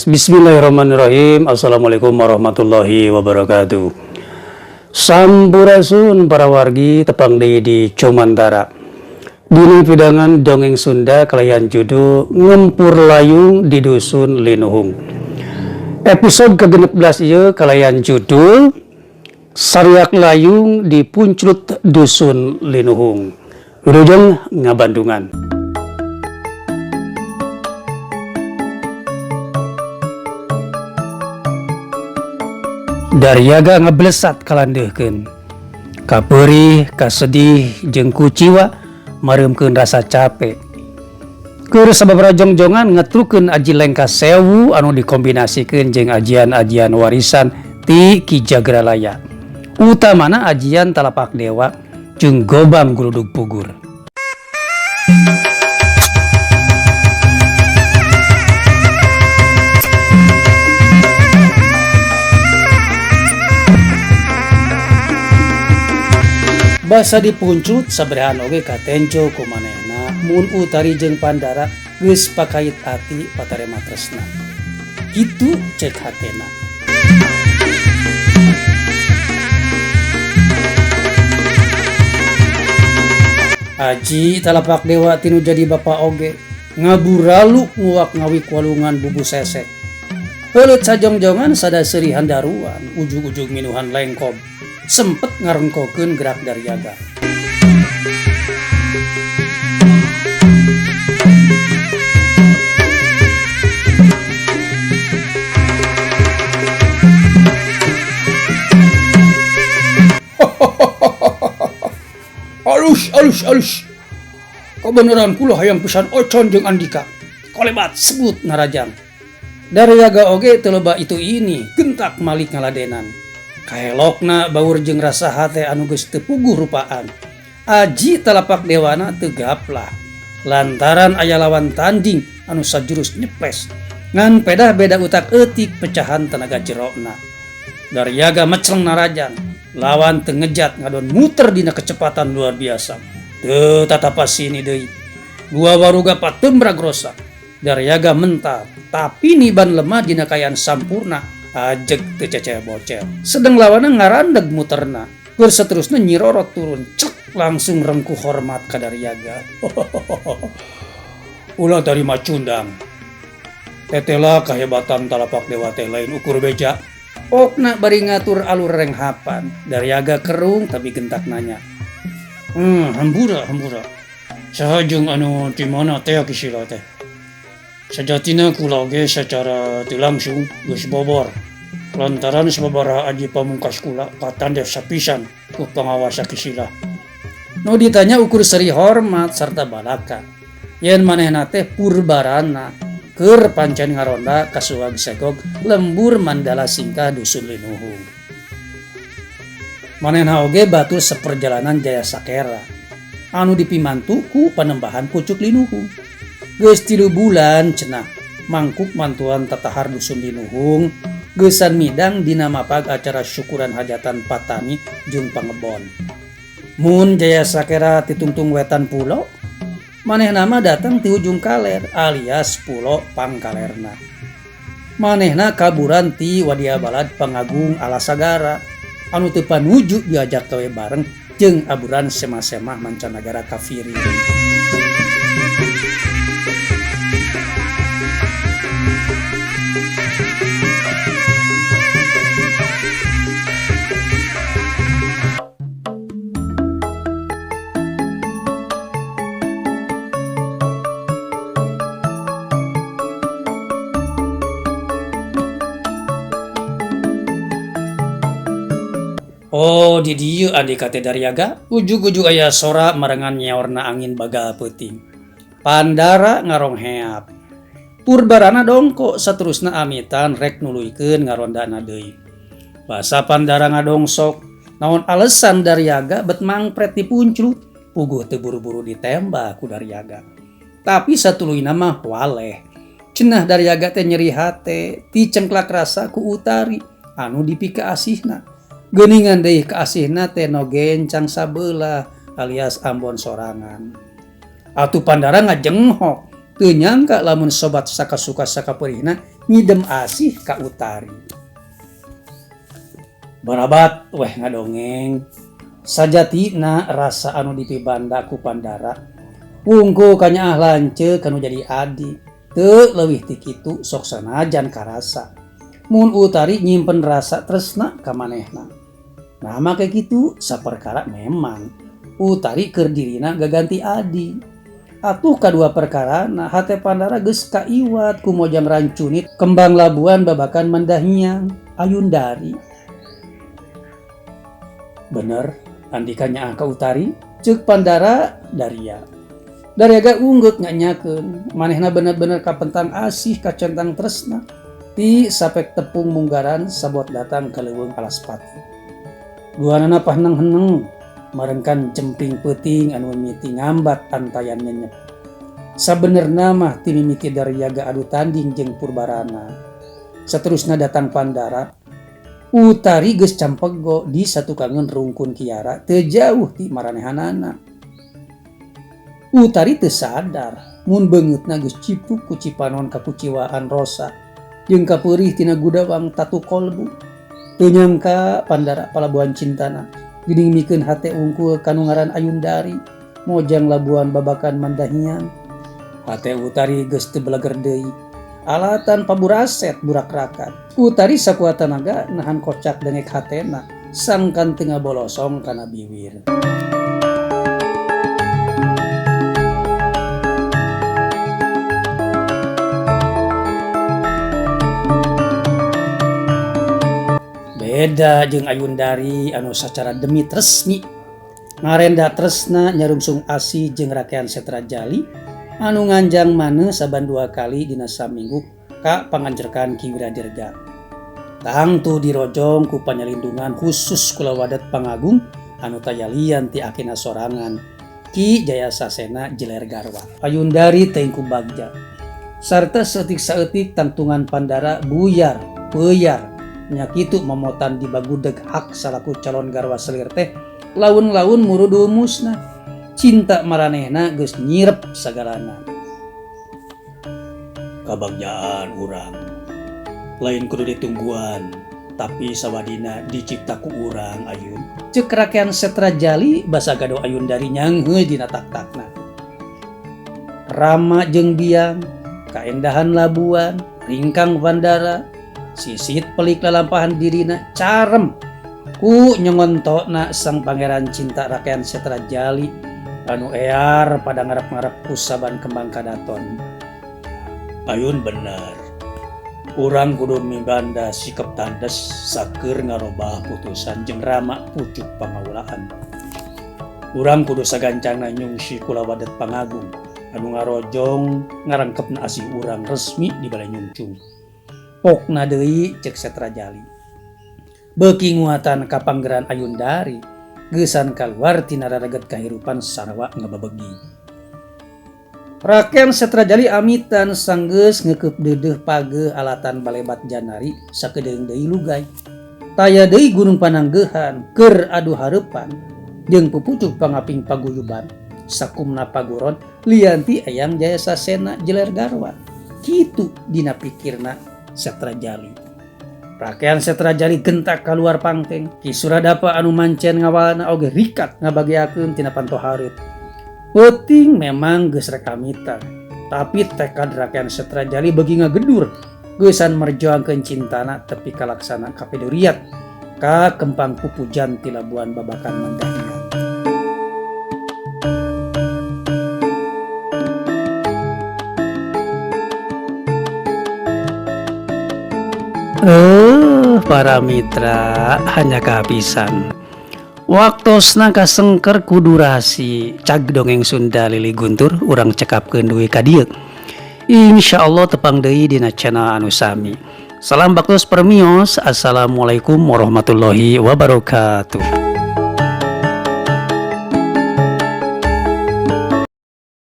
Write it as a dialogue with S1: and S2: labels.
S1: Bismillahirrahmanirrahim. Assalamualaikum warahmatullahi wabarakatuh. Sampurasun para wargi, tepang deui di Comantara. Dina pidangan dongeng Sunda kalayan judul Ngempur Layung di Dusun Linuhung. Episode ke-16 ieu kalayan judul Sariak Layung di Punclut Dusun Linuhung. Wilujeng ngabandungan. Daryaga ngeblesat kalandeuhkeun. Kapeurih, kasedih jeung kuciwa mareumkeun rasa capek. Keur sababaraha jongjongan ngetrukeun aji lengkah sewu anu dikombinasikeun jeung ajian-ajian warisan ti Ki Jagralaya. Utamana ajian talapak dewa jeung gobang guludug pugur. Basa dipuncut saberehan oge katenco ku manehna mun Utari jeung Pandara geus pakait ati patarema tresna. Kitu cek hatena. Aji talapak dewa tinu jadi bapa oge ngaburalu nguak ngawik walungan bubu sesek. Heuleut sajongjongan sada seuri handaruan ujug-ujug minuhan lengkob. Sempet ngarengkokeun gerak Daryaga. Alus, alus, alus. Kebenaran kula hayang pisan Ocon jeung Andika. Kolebat sebut narajang. Daryaga oge teu loba itu ini, gentak malik ngaladenan. Kaelokna baur jeung rasa hate anu geus teu puguh rupaan. Aji talapak dewana teu gaplah. Lantaran aya lawan tanding anu sajurus nyepes. Ngan pedah beda utak eutik pecahan tenaga jerokna. Daryaga mecleng narajang. Lawan teu ngejat ngadon muter dina kecepatan luar biasa. Teu tatapas sini deui. Dua waruga patembrag rosa. Daryaga mentah, tapi niban lemah dina kayaan sampurna. Ajeg teu ceceh bocel. Sedeng lawanna ngarandeg muterna. Keur seterusna nyirorot turun. Cek langsung rengkuh hormat ka Daryaga. Ulah tarima cundang. Tetela kahebatan talapak dewa teh lain ukur beja. Okna bari ngatur alur renghapan. Daryaga kerung tapi gentak nanya. Hambura, hambura. Saha jeung anu di mana teh kisila teh? Sajatina kula oge secara teu langsung geus bobor. Lantaran sababaraha aji pamungkas kula katandes sapisan ku pangawasa kisila. Nu ditanya ukur seri hormat sarta balaka. Yen manehna teh purbarana keur pancen ngaronda kasuag segog lembur mandala singkah dusun Linuhung. Manehna oge batur seperjalanan Jaya Sakera anu dipimantu ku panembahan pucuk Linuhung. Geus 3 bulan cenah mangkuk mantuan tatahar dusun Linuhung geusan midang dina mapag acara syukuran hajatan patani jeung pangebon. Mun Jaya Sakera titungtung wetan pulo, manehna mah datang ti hujung kaler alias pulo pangkalerna. Manehna kaburan ti Wadia Balad Pangagung Alasagara anu teu panuju diajak gawe bareng jeung aburan semah-semah mancanagara kafiri. Oh, di dieu Andika teh Daryaga, ujug-ujug aya sora marengan nyaorna angin bagal peuting. Pandara ngarongheap. Purbarana dongko saterusna amitan rek nuluykeun ngarondana deui. Basa Pandara ngadongsok, naon alesan Daryaga bet mangpret dipunclut, puguh teu buru-buru ditembak ku Daryaga. Tapi satuluyna mah waleh. Cenah Daryaga teh nyeri hate, ti cengklak rasa ku Utari anu dipikaasihna. Geuningan deui kaasihna teh no gencang sabelah alias ambon sorangan. Atuh Pandara ngajenghok, teu nyangka lamun sobat sakasuka sakapeurihna Ngidem asih ka Utari. Barabat weh ngadongeng. Sajatina rasa anu dipibanda ku Pandara wungkul kanyaah lanceuk kanu jadi adi. Teu leuwih ti kitu sok sanajan karasa mun Utari nyimpen rasa tresna ka manehna. Nah make kitu saperkara memang Utari keur dirina gaganti adi. Atuh kadua perkarana hate Pandara geus kaiwat ku mojang rancunit kembang labuan babakan Mandahyang Ayundari. Bener Andika nyaah ka Utari? Ceuk Pandara daria. Dariaga unggeuk nyanyakeun manehna bener-bener kapentang asih kacentang tresna ti sapek tepung munggaran sabot datang ka leuweung Alaspati. Duanana paheneng-heneng marengkan jemping peuting anu mimiti ngambat antayan nyenyep. Sabenerna mah ti mimiti Dariaga adu tanding jeung Purbarana. Saterusna datang Pandara, Utari geus campego di satukangeun rungkun Kiara teu jauh ti maranehanana. Utari teu sadar mun beungeutna geus cipuk ku cipanon kakuciwaan Rosa jeung kapeurih tina gudawang tatu kolbu. Teu nyangka Pandara palabuhan cintana geuning mikeun hate ungkul kanu ngaran Ayundari mojang labuan babakan Mandahyang. Hate Utari geus teu beleger deui. Alatan paburaset burakrakan. Utari sakuat tanaga nahan kocak dengek hatena sangkan teu ngabolosong kana biwir. Beda jeung Ayundari anu sacara demit resmi ngarenda tresna nyarungsung asih jeung Rakean Setrajali anu nganjang maneh saban dua kali dina saminggu ka panganjerkan Ki Wiradirga. Tangtu dirojong ku panyalindungan khusus kulawadet pangagung anu taya lian ti akina sorangan Ki Jayasasena Jeler Garwa. Ayundari teuing ku bagja. Sarta saeutik-saeutik tangtungan Pandara buyar, peuar nya kitu momotan dibagudeg hak salaku calon garwa selir teh laun-laun murudumusna. Cinta maranehna geus nyirep sagalana. Kabagjaan urang lain kudu ditungguan tapi sawadina dicipta ku urang ayun. Ceuk Rakean Setrajali basa gado Ayundari nyangheuy dina tak-takna. Rama jeung biang, kaendahan labuan, ringkang Pandara, sisit pelik lalampahan dirina carem ku nyongontona sang pangeran cinta Rakean Setrajali anu ear pada ngarep-ngarep ku saban kembang kadaton. Ayun bener. Urang kudu mibanda sikep tandes saker ngarobah putusan jeung rama pucuk pangaulaan. Urang kudu sagancangna nyungsi kulawadet pangagung anu ngarojong ngarangkepna asih urang resmi di balai nyungcung. Pokna deui ceuk Setrajali. Beuki nguatan kapanggeran Ayundari geusan kaluar tina raraget kahirupan sarwa ngababegi. Raken Setrajali amitan sanggeus ngeukeub deudeuh pageuh alatan balebat janari sakedeung deui lugay. Taya deui Gunung Pananggeuhan keur adu hareupan jeung pupucuk pangaping paguyuban sakumna paguron lian ti Eyang Jayasasena Jeler Garwa. Kitu dina pikirna Setrajali. Rakean Setrajali gentak kaluar pangteng. Ki Suradapa anu mancen ngawalna oge rikat ngabageakeun tina panto hareup. Peuting memang geus rek amitan, tapi tekad Rakean Setrajali beuki ngagedur geusan merjuangkeun cintana tepi kalaksana kapeduriat ka kempang pupujan ti Labuan Babakan Mandahyang. Para mitra hanya kehabisan. Waktosna kasengker ku durasi cag dongeng Sunda Lili Guntur urang cekapkeun dugi ka dieu. Insyaallah tepang deui dina channel anu sami. Salam baktos permios. Assalamualaikum warahmatullahi wabarakatuh.